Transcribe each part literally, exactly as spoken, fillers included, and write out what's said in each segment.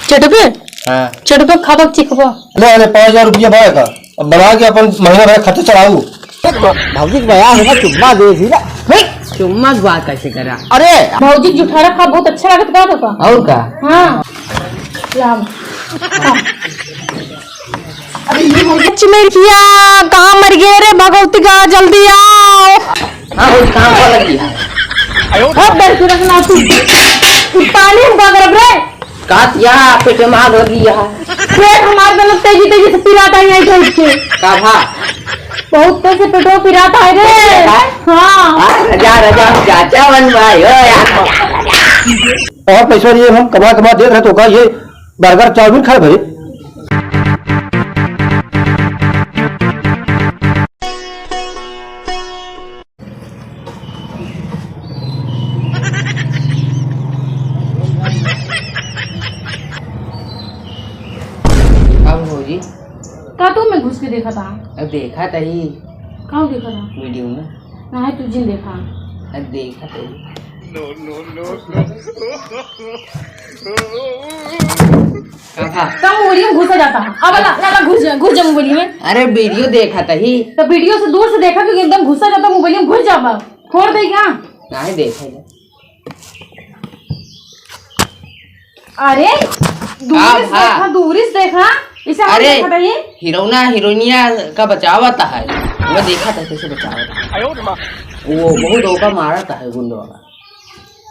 चटबे? हाँ। चटबे खाबक चिखबा। ले, अरे, पाँच हजार रुपया भाई का, अब बना के अपन महीना भर खर्चा चलाऊ। भौजी के बयान है ना, चुम्मा दे दी ना। चुम्मा के बात कैसे करा? अरे! भौजी के जुठारा खा बहुत अच्छा लागत का तो का? और का? हाँ। लाओ। हाँ। अरे ये भौजी। चिमेरिया, कहाँ मर गए रे भगवती का? जल्दी आओ। हाँ, भौजी, कहाँ पर लगी है? अब डर के रखना तू। तू पानी हम का करब रे? कात या पेट में आग लगी है। पेट हमार दोनों तेजी तेजी से पिरात आई है उठ के। का भा? बहुत तेज से पेटवा पिरात है रे। पेट पिरात है? हाँ। हाँ, राजा, राजा, चाचा बन भाई हो यार। और पैसा ये हम कमा कमा देत रहे तो का ये बर्गर चाउमीन खाए भाई? अब भौजी। का तू में घुस के देखा था? अब देखा था ही। का देखा था? वीडियो में। ना है, तू जिन देखा। अब देखा था ही। का था? का मुंगलिया में घुसा जाता है। अब ला, ला, ला, घुस जा, घुस जा मुंगलिया में। अरे, वीडियो देखा था ही। तो वीडियो से दूर से देखा, क्योंकि एकदम घुसा जाता, मुंगलिया में घुस जाबा। फोड़ दे क्या? नहीं देखे। अरे, दूर से देखा, दूर से देखा। इसे हम अरे, देखा था ये? हीरोना, हीरोइनिया का बचावत है। वो देखा था कैसे बचावत है। वो बहुत ओका मारत है गुंडवा का।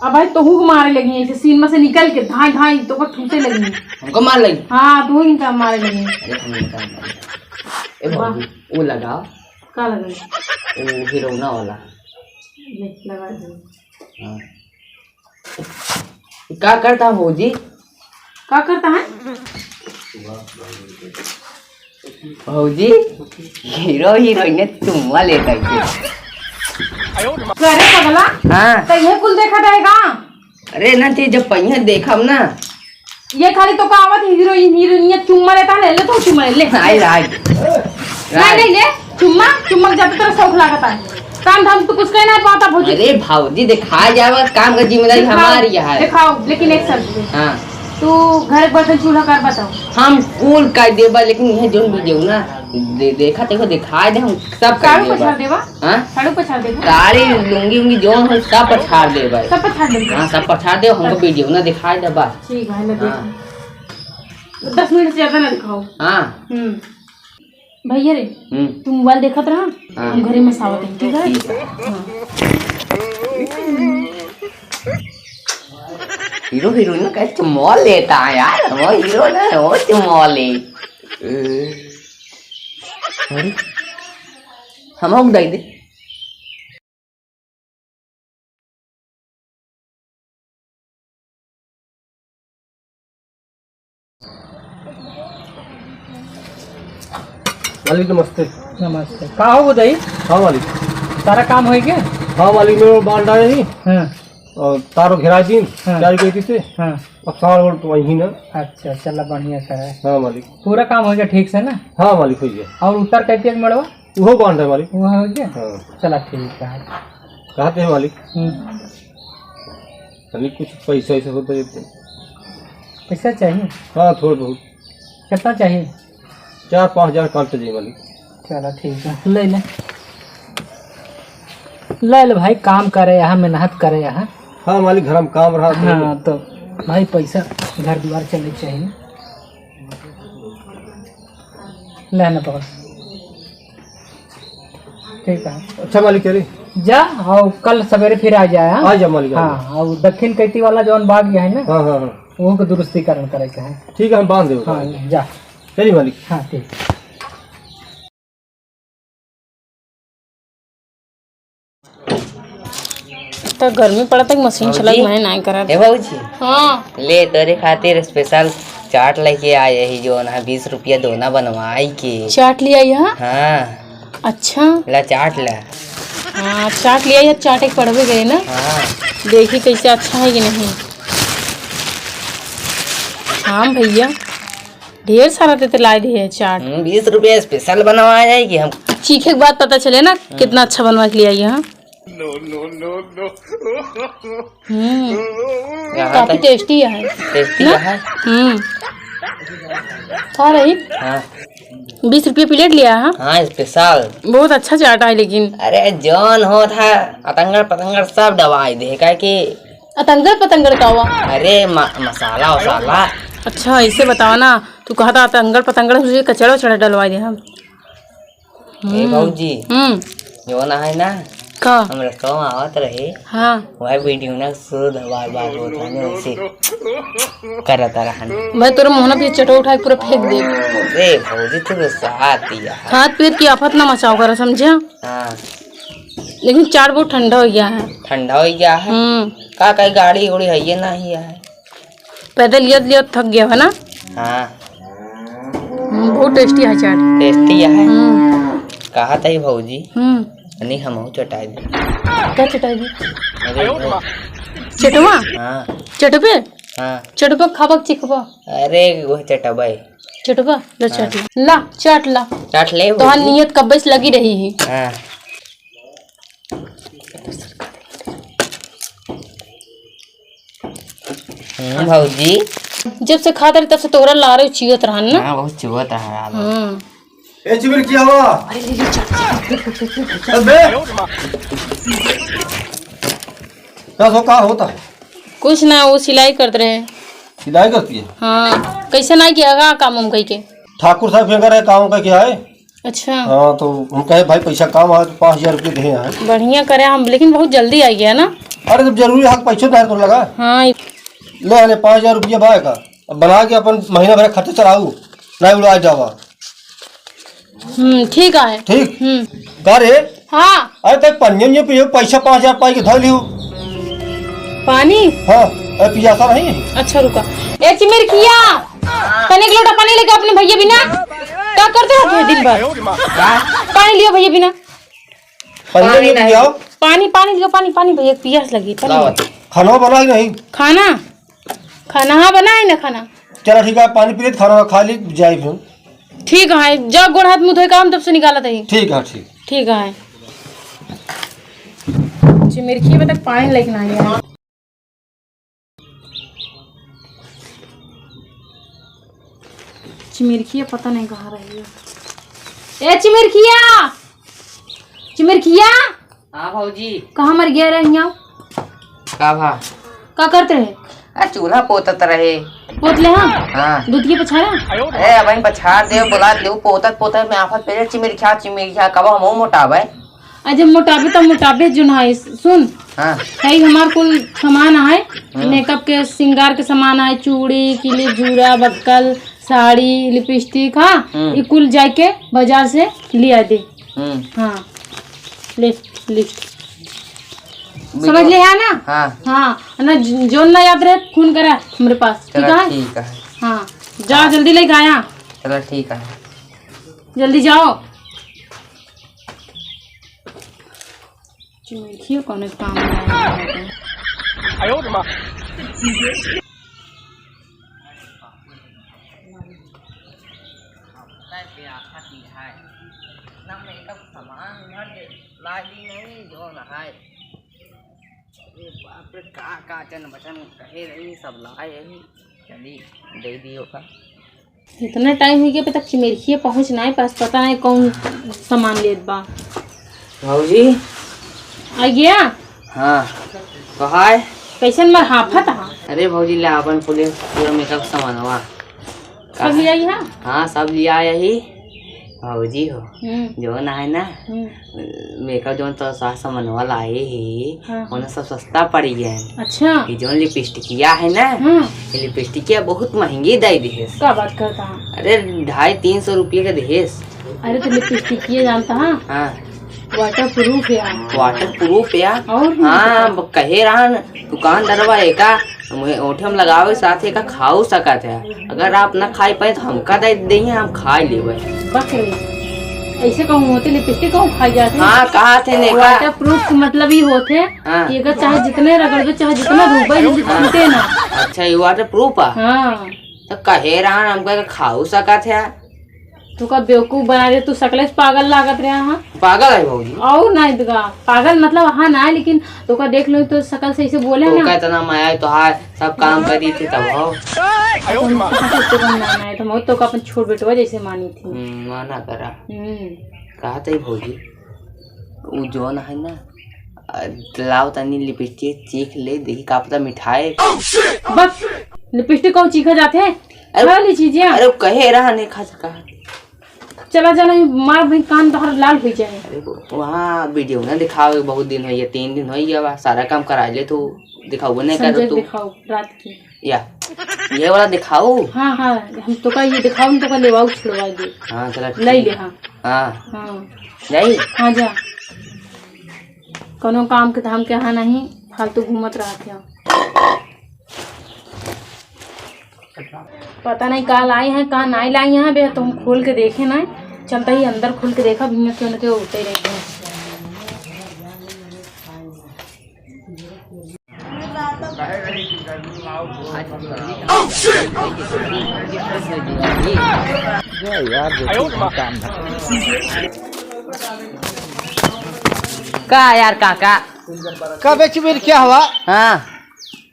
अब भाई, तोहू को मारे लगी, ऐसे सीन में से निकल के धाई धाई तो को ठूसे लगी। हमको मार लगी? हाँ, तू ही इनका मारे लगी। अरे, हम इनका मार लगी। ए वाह। भौजी, वो लगाओ। का लगाई? वो हीरोना वाला। ले, लगा दे। हाँ। का करता भौजी? का करता है? भौजी, हीरो हीरोइन चुम्मा लेता है। अरे पगला, हाँ। तो ये कुल देखा जाएगा? अरे ना, ते जब पहिया देखब ना। ये खाली तो कहावत है, हीरोइन, हीरोइनिया चुम्मा लेता है, ले, ले तो चुम्मा ले, ले। आई, आई। नहीं, नहीं, ले, चुम्मा, चुम्मा के जाते तेरा शौक लागता है। काम धाम तो कुछ कहना है पाता भौजी। अरे भौजी, दिखा जावा, काम का जिम्मेदारी दिखाओ, हमारी है। दिखाओ, लेकिन एक शर्त पे। हाँ। तू घर के बर्तन चूल्हा कर बताओ। हम कुल कर देबा, लेकिन यह जोन वीडियो ना दे-, देखा, देखो, दिखाई दे, हम सब कर साड़ू देबा। पछाड़ देबा? हाँ? साड़ू पछाड़ देबा? साड़ी, लुंगी, उंगी जोन हो, सब पछाड़ देबा। सब पछाड़ देबा? हाँ, सब पछाड़ दे, हमको सब। वीडियो ना दिखाई देबा। ठीक है, ले हाँ। देखो। दस मिनट से ज्यादा ना दिखाओ। हाँ। हम्म। भैया रे, हम्म। तू मोबाइल देखत रहा, हाँ। हम घरे में सावत है, ठीक है? ठीक है। हाँ। हीरो हीरोइन का चुम्मा लेता है यार, वो हीरो ना, वो चुम्मा ले। अरे, हम दे दे। मालिक, नमस्ते। नमस्ते। का हो उदय? हाँ मालिक। सारा काम होई के? हाँ मालिक, मैं वो बांध डाले ही। हाँ। और तारो घेरा दिन, हाँ। चार कोई से। हाँ। अब सामान और तो वही ना। अच्छा, चला बढ़िया करे। हाँ मालिक। पूरा काम हो गया ठीक से ना? हाँ मालिक, हो गया। और उत्तर कैसे मड़वा? वो बांध है मालिक। वो हो गया? हाँ। चला ठीक है। कहते हैं मालिक। हम्म। तनी कुछ पैसा ऐसा होता है तो। पैसा चाहिए? हाँ, थोड़ा बहुत। कितना चाहिए? चार पाँच हजार काट दे मालिक। चला ठीक है, ले ले। ले ले भाई, काम करे यहाँ, मेहनत करे यहाँ। हाँ मालिक, घर में काम रहा तो। हाँ, तो भाई पैसा घर द्वार चले चाहिए। ले ना पकड़। ठीक है। अच्छा मालिक, चली। जा, और कल सवेरे फिर आ जाए, हाँ? आ जा मालिक, आ हाँ, जा। और दक्षिण कैती वाला जौन बाग है ना, हाँ, हाँ, हाँ। वो के दुरुस्तीकरण करे के है। ठीक है, हम बांध देबो। हाँ, जा। चली मालिक। हाँ, ठीक। तो गर्मी पड़त है, मशीन भौजी। चलत मैं नाय करत। ए भौजी। हाँ। ले, तोरे खातिर स्पेशल चाट लेके आए ही, जो ना बीस रुपया दोना बनवाई के। चाट ले आई है? हाँ। अच्छा। ला चाट ला। हाँ, चाट ले आई है, चाटे के पड़बे गए ना। हाँ। देखी कैसे अच्छा है कि नहीं। हाँ भैया। ढेर सारा देते लाए दिए है चाट। हम्म, बीस रुपया स्पेशल बनवाया है कि हम। चीखे के बाद पता चले ना, हम्म। कितना अच्छा बनवा के ले आई है। हम्म, यहाँ काफी तक टेस्टी है। टेस्टी ना? है। हम्म। का रही? हाँ। बीस रुपया प्लेट लिया है? हाँ, special। बहुत अच्छा चाट है लेकिन। अरे, जौन होत है, अतंगड़ पतंगड़ सब दबाई दे, काहे कि अतंगड़ पतंगड़ का हुआ? अरे, म-, मसाला वसाला। अच्छा, ऐसे बतावा ना, तू कहा था अतंगड़ पतंगड़, मुझे कचड़ा वचड़ा डलवाई दे हम। ए हम्म। भौजी, हम्म। जौन है ना, का? हम रस्तवा में आवत रहे, हाँ। वह video ना शुरू धमाल बात होत रहने, वैसे करत रहन। भाई, तोरे मुँह ना भी चटो उठाए पूरा फेंक दे। ए भौजी, तू गुस्सा आती है। खात पियत की आफत ना मचाओ करा, समझा? हाँ। लेकिन चाट बहुत ठंडा हो गया है। ठंडा हो गया है? हम्म। का कही, गाड़ी उड़ी है ये ना ही है। पैदल लियत लियत थक गया है ना? हाँ। हम्म, बहुत tasty है चाट। Tasty है? हम्म। कहा था ही भौजी? हम्म। नहीं, हमहू चटाई दे। का चटाई दे? अरे भाई। चटवा? हाँ। चटबे? हाँ। चटबे खाबक चिखबा? अरे, वो चटबे। चटबा? ला हाँ। चाट ला। ला, चाट ला। चाट ले तोहार भौजी। नियत कब्बे से लगी रही है। हाँ। हम्म, भौजी। जब से खात रही तब से तोहरा लारे चुअत रहन ना? हाँ, बहुत चुअत रहा। हाँ। ए, चिमिर किया हुआ? अरे, ले, ले, चल, चल। अबे! का हो, का होता है? कुछ ना, वो सिलाई करत रहे। सिलाई करती है? हाँ। कैसे ना किया, का काम हम कहीं के? ठाकुर साहब के घर है, काम का क्या है? अच्छा। हाँ, तो हम कहे, "भाई, पैसा काम आवे, तो पाँच हजार रुपये दे यहाँ।" बढ़िया करे हम, लेकिन बहुत जल्दी आ गया ना। अरे, जब जरूरी है, पैसों तो लगा। हाँ। ले, ले, पाँच हजार रुपये बाय का, अब बना के अपन महीना भर खर्चा चलाऊ, नहीं उड़ा जावा। हम्म, ठीक है। ठीक? हम्म। का रे? हाँ। अरे, तै पनिया में पियो, पैसा पाँच हजार पाई के धर लियो। पानी? हाँ, अरे, पियासा नहीं। अच्छा, रुका। ए, चिमिरखिया, तनिक लोटा पानी लेके अपने भैया बिना। का करते हो दिन भर? पानी लियो भैया बिना। पनिया में पियाओ। पानी, पानी लियो, पानी, पानी भैया, पियास लगी, पानी लाओ। लियो। खाना बना ही नहीं। खाना? खाना, हाँ, बना है ना खाना। चला ठीक है, पानी पी ले, खाना खा ली, जाई फिर। ठीक है, जा गोड़ हाथ मुँह धोए का हम तब से निकालत है। ठीक है, ठीक। ठीक है। चिमिरखिया में तक पानी लेके ना आया। चिमिरखिया पता नहीं कहाँ रही है। ए चिमिरखिया, चिमिरखिया। हाँ भौजी। कहाँ मर गया रहे हियाँ? का भा? का करत रहे? आ, चूल्हा पोतत रहे। पोत ले हाँ? हाँ। दूध के पछाड़ा? ए, अबहीं पछाड़ दे, बोला ले, पोतत पोतत में आफत पे चिमिरखिया, चिमिरखिया, कब हमहू मोटाबे? आ, जब मोटाबे तब मोटाबे जो ना है। सुन, हाँ। है हमार कुल सामान है, हम्म। Makeup के, श्रृंगार के सामान है, चूड़ी, किलिप, जूड़ा, बक्कल, साड़ी, lipstick, हाँ, हम्म। ये कुल जाके बाजार से लिया दे। हम्म। हाँ, ले, list। बिल्कुल। समझ ले है ना? हाँ। हाँ, ना ज-, जोन ना याद रहे, फोन करा हमरे पास, ठीक चला है? ठीक है। हाँ, जा हाँ। जल्दी लेके आया। चला ठीक है। जल्दी जाओ। चिमिरखियो कौनो काम नहीं है। ना makeup सामान घर के लागी नहीं जो ना है। अरे बाप रे, का का जन बचन कहे रही, सब लाए यही। चली, दे दियो का। इतना time हो गया, अभी तक चिमिरखिया पहुँच ना पास, पता नहीं कौन सामान लेत बा। भौजी। आ गया? हाँ। तो हाय। कैसन मर हाफत हा? अरे भौजी, ले अपन पूरे, पूरा makeup सामानवा। सब ले आई हा? हाँ, सब ले आया ही। भौजी हो, हम्म। जौन है ना, हम्म। Makeup जौन तो सा-, सामानवा लाए ही, हाँ, हाँ। ओने सब सस्ता पड़ गया है। अच्छा। ये जौन लिपस्टिकिया है ना, हाँ। ये लिपस्टिकिया बहुत महंगी दे दिहेस। का बात करता है? अरे, ढाई तीन सौ रुपये का दिहेस। अरे, तो लिपस्टिकिया जानता है? हाँ। Waterproof है। Waterproof है? और नहीं हाँ, तो ब-, कहे रहा न, दुकानदारवा एका ओठे में लगावे साथ एका खाऊ सकत है। अगर आप ना खाई पाए तो हमका दे देइए, हम खा लेबे। बक रे, ऐसे कहूँ होते lipstick कहूँ खा जाते। हाँ, कहा थे ने का? Waterproof के मतलब ही होते हाँ। कि अगर चाहे जितने रगड़बे, चाहे जितना धोबे, हाँ। छूटे ना। अच्छा, ये waterproof है? हाँ। तो कहे रहा हमका खाऊ सकत है। तोका बेवकूफ बना दे, तू सकले से पागल लागत रहा, हाँ? पागल है भौजी। और ना इतका पागल, मतलब, हाँ ना, लेकिन तोका देख लो तो सकल से ऐसे बोले ना। तोका इतना माया है, तोहार सब काम कर दी थी तब हो। तुम तो ना, ना, तुम तो अपन छोट बेटवा जैसे मानी थी। हम्म, माना करा। हम्म। कहा था भौजी, उ जौन है ना, अ, लाओ तनी लिपस्टिक चीख ले, देखी का पता मिठाई। बस, लिपस्टिक कौन चीखा जाते हैं? अरे, खा ली चीजें। अरे, कहे रहा नहीं खा सका। चला जाना, मार भाई कान तोहर लाल हो जाए। अरे, वो, वहाँ वीडियो ना दिखावे, बहुत दिन हो गया, तीन दिन हो गया बा, सारा काम करा ले तू, दिखाओ नहीं कर संजय तू। दिखाओ रात की। या, ये वाला दिखाओ। हाँ, हाँ, हम तोका ये दिखाओ, हम तोका लेवाओ छुड़वा दे। हाँ, चला ठीक। ले ले, हाँ। हाँ। हाँ। जाई? हाँ, जा। कोनो काम के धाम के यहाँ नहीं, फालतू घूमत रहत है। पता नहीं का लाई है, का नहीं लाई है, बे तुम खोल के देखे ना, चलता ही अंदर खोल के देखा, भैया क्यों न क्यों उठे रहे हैं। का यार काका? का बेच बेच क्या हुआ? हाँ।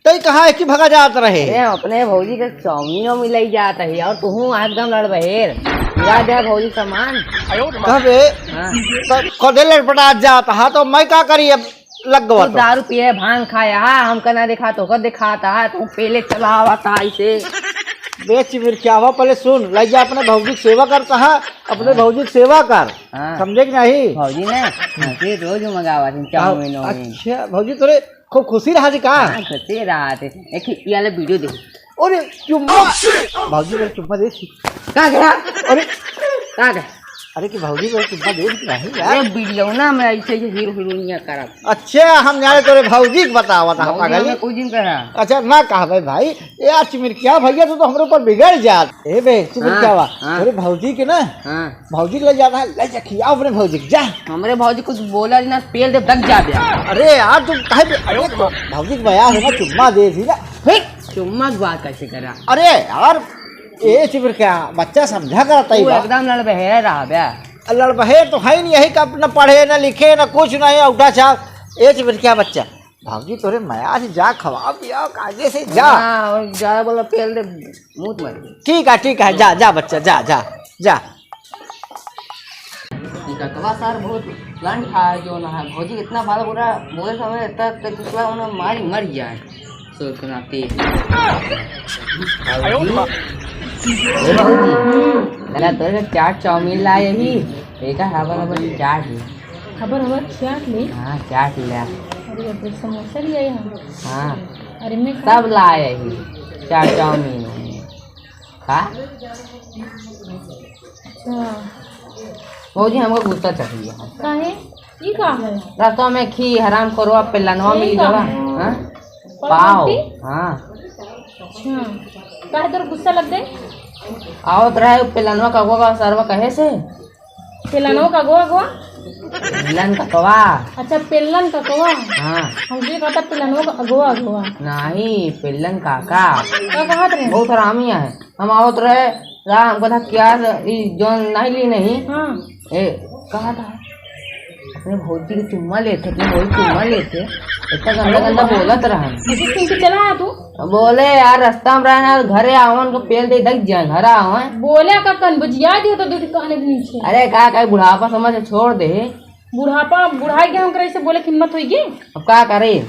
तई कहाँ है कि भगा जात रहे? अरे, अपने भौजी के चाउमीन वाउमीन लई जात रही और तुहूँ एकदम लड़बहेर। पूरा दे भौजी सामान। कहबे, हाँ। तो कदे लड़पटा जात हा, तो मैं का करी अब लग गवा तू तो। दारू पिए, भांग खाया हा, हमका ना दिखा तो ओकर दिखाता हा, तू पहले चलावा था इसे। बेच मिर क्या हुआ, पहले सुन, लई जा अपने भौजी के सेवा करता हा, अपने हाँ। भौजी के सेवा कर। हाँ। समझे कि नहीं? भौजी ने, हाँ, फिर रोज मंगावा थी चाउमीन वाउमीन। अच्छा, भौजी तोरे खूब खुशी रहा जी का? हाँ, खुशी रहा थे। एक ही, ये वाला वीडियो देख। अरे, चुम्मा। भौजी, मेरे चुम्मा दे। का गया? अरे। का गया? अरे, कि भौजी, मेरे चुम्मा दे कि नहीं यार? अरे, वीडियो ना में ऐसे ही हीरो हीरोइनिया करत। अच्छा, हम जाने तोरे भौजी के बतावा था, भौजी पागल। हमें कुछ दिन कहा। अच्छा, ना कहबे भाई। ए, आज चिमिरकिया भैया, तू तो हमरे ऊपर बिगड़ जात। ए बे, चिमिरकिया हाँ, बा। हाँ। तोरे भौजी के ना, हाँ। भौजी के ले जाना है, ले जा, खियाओ अपने भौजी के, जा। हमरे भौजी कुछ बोला ना, पेल दे, दग जा बे। अरे यार, तुम काहे बे-, अरे तो भौजी के बया है ना, चुम्मा दे दी ना, फिर। चुम्मा के बात कैसे करा? अरे यार, ए चिमिरकिया, बच्चा समझा करता ही वो बा। एकदम लड़बहेरा रहा बे। लड़बहेर तो है नहीं, यही का ना पढ़े, ना लिखे, ना कुछ नहीं, उठा छाप। ए चिमिरकिया बच्चा, भौजी तोरे मया से जा, खवा पिया, कायदे से जा। हाँ, और ज्यादा बोला, पेल दे, मुंह मत। ठीक है, ठीक है, जा, जा बच्चा, जा, जा, जा। ई ककवा सार बहुत लंड खा है जो ना है। भौजी इतना बाल बुरा बोले समय तक के दूसरा उन्हें मारी मर जाए। सोच के नाते। ए भौजी, अरे तोरे चाट चाउमीन लाए ही, एक हबर हबर चाट ही। हबर हबर चाट ली? हाँ, चाट ले। अरे, अरे, समोसा भी आए हैं? हाँ। अरे, मैं सब लाए ही, चाट चाउमीन। का? अच्छा। भौजी, हमको गुस्सा चढ़ गया है। काहे? ई का है? रास्ता में खी हराम करवा पे लनवा का मिल गवा। है? हाँ? पाव। पाव? हाँ। अच्छा। काहे तोर गुस्सा लग गए? आवत रहे पे लनवा का गवा सरवा कहे से? पेलनो का अगवा, अगवा? पेलन ककवा। अच्छा, पेलन ककवा। हाँ। हम ये कहता पेलनो का अगवा, अगवा। नहीं, पेलन काका। का कहत रहे? बहुत हरामी है। हम आवत रहे, रा-, हमको था क्या, ई जौन नहीं ली नहीं। हाँ। ए, कहा था? अपने भौजी के चुम्मा लेते, अपने भौजी के चुम्मा लेते। इतना गंदा, गंदा बोलत रहा। ऐसे सुन के चला आ तू। बोले, "यार, रास्ता में रहे ना, घरे आवन को पेल दे, दग जाए, घर आवन।" बोले का कन बजिया दियो तो दूध कहने के नीचे। अरे, का करे, बुढ़ापा समझ के छोड़ दे। बुढ़ापा, बुढ़ाई के हम करे से बोले के हिम्मत होई गे? अब का करे?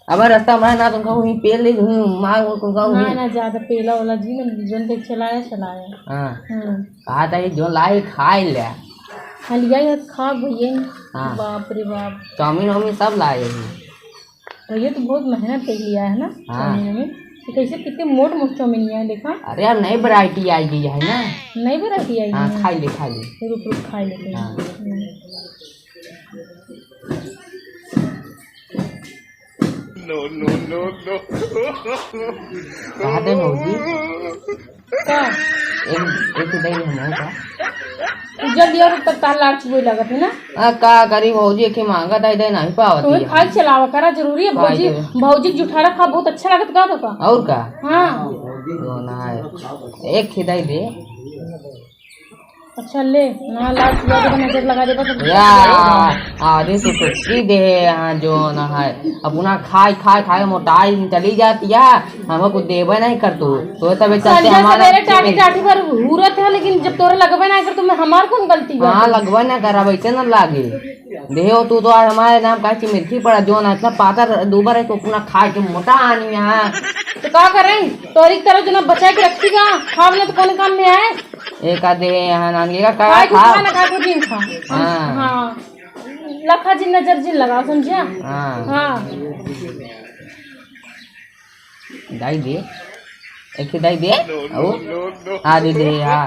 अब रास्ता में रहे ना, तुमका वहीं पेल दे, वहीं मार, तुमका वहीं। ना, ना, ज्यादा पेला वाला जी, ना, जन के चलाया, चलाया। हाँ। हम्म। कहा था, ये जो लाई, खाई ले। हाँ, लिया, ये खा भैया। हाँ। बाप रे बाप। चाउमीन वाउमीन सब लाए हैं। भैया तो बहुत मेहनत कर लिया है ना हाँ। चाउमीन में। ये कैसे कितने मोट मोट चाउमीन है, देखा। अरे यार, नई variety आई गई है ना। नई variety आई हाँ, है। खा ले, खा ले। रुक, रुक, खा लेते हैं। हाँ। हम्म। No, no, no, no। कहा थे भौजी? का? एक, एक दे दे हमको का? तू जल्दी और तब तार लार चुए लागत है ना? आ, का करी भौजी, एक ही मांगा था, इधर नहीं पावत तुम्हें है। खाई चलावा करा जरूरी है, खाई भौजी, चलावा। भौजी के जुठारा खा बहुत अच्छा लागत का तो का? और का? हाँ। वो ना है। एक ही दे दे। अच्छा ले, ना लाग चुका तो नजर लगा देबा तो या, आधे तो टुक्की दे यहाँ जो ना है, अपना खाए, खाए, खाए मोटाई चली जाती है, हमको कुछ देबे नहीं कर तू, तो तबे चलते संझा हमारा सवेरे टाटी, टाटी भर हुरत है, लेकिन जब तोरे लगबे नहीं कर तो मैं, हमार कौन गलती बा? हाँ, लगबे ना कर, अब ऐसे ना लागे। देहो, तू तो आज हमारे नाम का चिमिरखी पड़ा, जो ना इतना पातर दूबर है, तो अपना खाए के मोटा आनी यहाँ। तो का करें? तोरी की तरह जो ना बचा के रखी का, खाब ना तो कौन काम में आए? एक आधे यहाँ नानगे का खाए करा कुछ खा। खा ना, खाए कुछ दिन खा। हाँ। हाँ। लखा जिन नजर जिन लगा, समझिया? हाँ। हाँ। दाई दे, एक दाई दे, आओ। हाँ, दे दे, हाँ।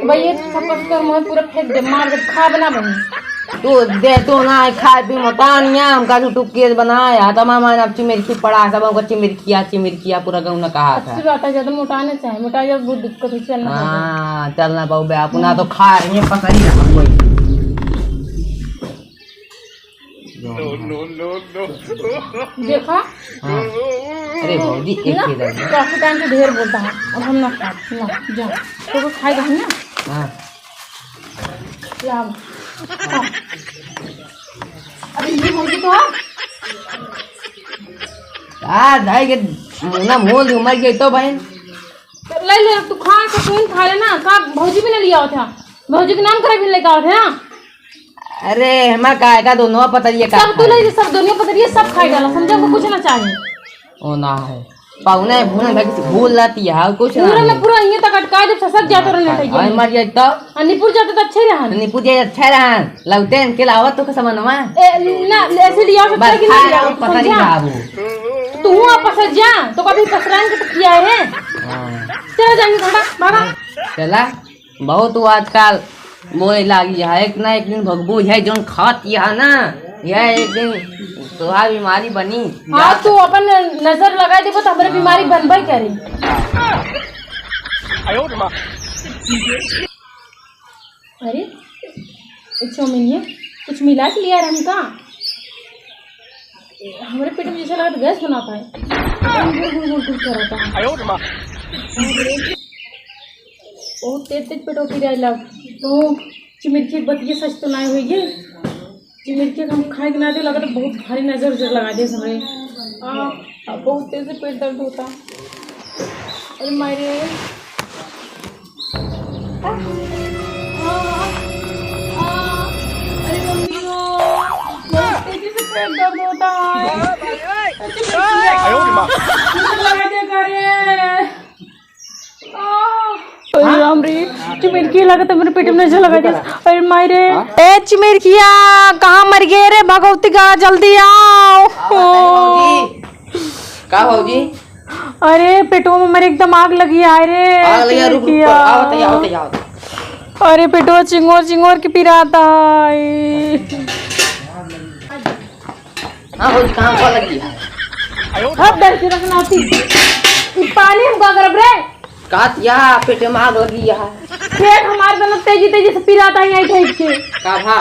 भाई, ये थप्पड़ तो मुँह पूरा फेंक दे, मार दे, खा बना बनी। तू दे, तू ना खाए पी मोटा निया, हमका तू टुक्की बनाए, हाँ, तमाम आन अब चिमिरखी पड़ा, सब हमको चिमिरखिया, चिमिरखिया, पूरा गाँव ने कहा था। अच्छी बात है, ज्यादा मोटा ना चाहे, मोटा ये बहुत दिक्कत है, चलना पड़ेगा। हाँ, चलना पाऊ बे, अपना तो खा रही है, पता ही ना, हम वही। देखा? हाँ। अरे भौजी, एक ना, ही दाना। काफी टाइम से ढेर बोलता है, अब हम ना खाए, ना, जा। तो को खाएगा हम ना? हाँ। लाओ। हाँ। अरे ये भौजी तो है। का धाई के मुना मोल उमर के तो बहन। तो ले ले, तू खा, सुकून खा ले ना। का भौजी भी ना लिया होता? भौजी के नाम करे भी लेके आवत है ना? अरे, हमा का, का दोनों पतरिया का सब तू खाए? ले, सब दोनों पतरिया सब खाए डाला, समझा, हमको कुछ ना चाहिए। ओ ना है, पाहुना है, भूना भाई से भूल लाती है, कुछ ना पूरा ना है। पूरा ये तक अटका जब ससक जात हाँ, रहने हाँ, चाहिए। हाँ, मर जाए तो? आ, निपुर जाते तो अच्छे रहन। निपुर जाए अच्छे रहन, लौटे इनके लावत तो का समनवा? ए, ना, ऐसे लिया तो बस, कि नहीं खा लिया, जाओ, पता नहीं समझा? बाबू। तू वापस जा, तो कभी पसरान के तो किया है। हाँ। चला जाएंगे थोड़ा, भागा। चला। बहुत वो आजकल बोले लागी है, एक ना एक दिन भगबू है, जौन खात यह ना, यह एक दिन तोहार बीमारी बनी। हाँ, तू अपन नजर लगा देबो तो हमरे बीमारी बनबे करी। अरे, ए चौमिनिया, कुछ मिला के लिया रहन का? हमरे पेट में जैसे लगत गैस बनाता है, गुड़ गुड़ गुड़ गुड़ करता है। बहुत तेज तेज पेटवा पिराइला। तो चिमिरकी के बतिये सच तो नाय होई गे। चिमिरकी के हम खाए के ना दे, लगत बहुत भारी नजर उजर लगा दे हमें। आ, आ, बहुत तेज से पेट दर्द होता। अरे माय रे। आ, आ, आ, अरे मम्मी हो, बहुत तेजी से पेट दर्द होता है। चिमिरकी, नजर लगा दे करे। अरे राम रे, चिमिरकी लगत हमरे पेट में नजर लगा दिया। अरे माई रे। हाँ? ए चिमिरकिया, कहाँ मर गए रे भगवती का, जल्दी आओ। का भौजी? अरे पेटवा में हमरे एकदम आग लगी है रे। आग लगी है, रुक, रुक, चिमिरकिया। आवत है, आवत है, आवत है। अरे पेटवा चिंगोर चिंगोर के पिराता है। हाँ भौजी, कहाँ पर लगी है? हद दर्द रखना थी। ई पानी हम का करब रे? का या पेट में आग लगी है? पेट हमार दोनों तेजी तेजी से पिराता है, यहीं ठेक के। का भा?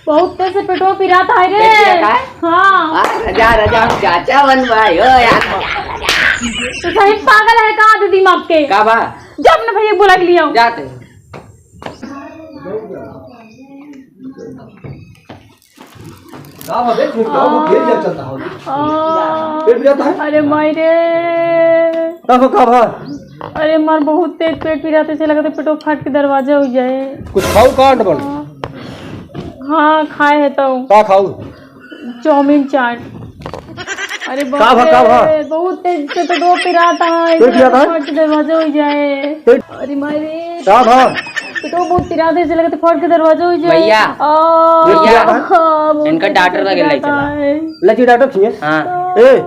बहुत तेज से पेटवा पिराता है रे। पेट पिराता है? हाँ। आ, राजा, राजा, हम चाचा बन भाई हो यार। तो सही पागल है कहाँ दे दिमाग के? का भा? जब ना भैया बुला के लिया। जाते हैं। का भा बे? का भा? पेट जब चलता हो। आ, पेट पिराता है? अरे माई रे। का भा, का भा? अरे मार बहुत तेज पेट पिराते से लगता पेटो फाट के दरवाजा हो जाए। कुछ खाऊ का अंडमन? हाँ, खाए है तो। का खाऊ? चाउमीन चाट। अरे का भा, का भा? बाप रे, बहुत तेज से पेटो पिराता है। पेट पिराता है? फाट के दरवाजा हो जाए। पेट अरे माई रे। का भा? पेटो बहुत पिराते से लगता फाट के दरवाजा हो जाए। भैया। आ, भैया। हाँ, बहुत इनका डॉक्टर लगे ले पिराता चला। है। लची डॉक्टर छिए। हाँ। ए,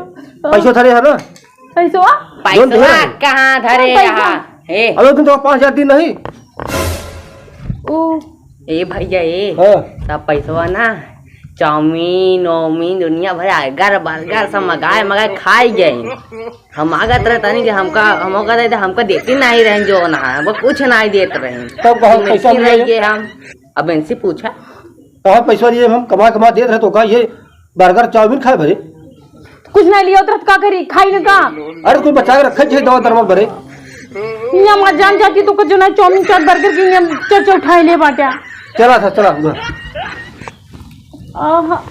पैसो धरे है ना? पैसवा? पैसवा कहाँ धरे यहाँ? ए। अबे तुम तो पाँच हजार दिन नहीं। ओ। ए भैया ए। हाँ। सब पैसवा ना चाउमीन, ओमीन, दुनिया भर बर्गर, बर्गर सब मगाए, मगाए खाई गए। हम मागत रहे तनी कि हमका, हम कहते थे, हमका देती नहीं रहे जो ना, वो कुछ नहीं देत रहे। तब कहाँ पैसा मिले? हम अब इनसे पूछा। कहाँ पैसा लिए हम कमा, कमा देत रहे तो का ये बर्गर चाउमीन खाए भरे? कुछ नहीं लिया उतरत का करी, खाई न का? अरे कुछ बचा के रखे छे दवा दरमल भरे। यहाँ मत जान जाती तो कुछ ना चाउमीन चाट बर्गर की यहाँ चर्चा उठाए ले बाट्या। चला था, चला, उधर। आहा।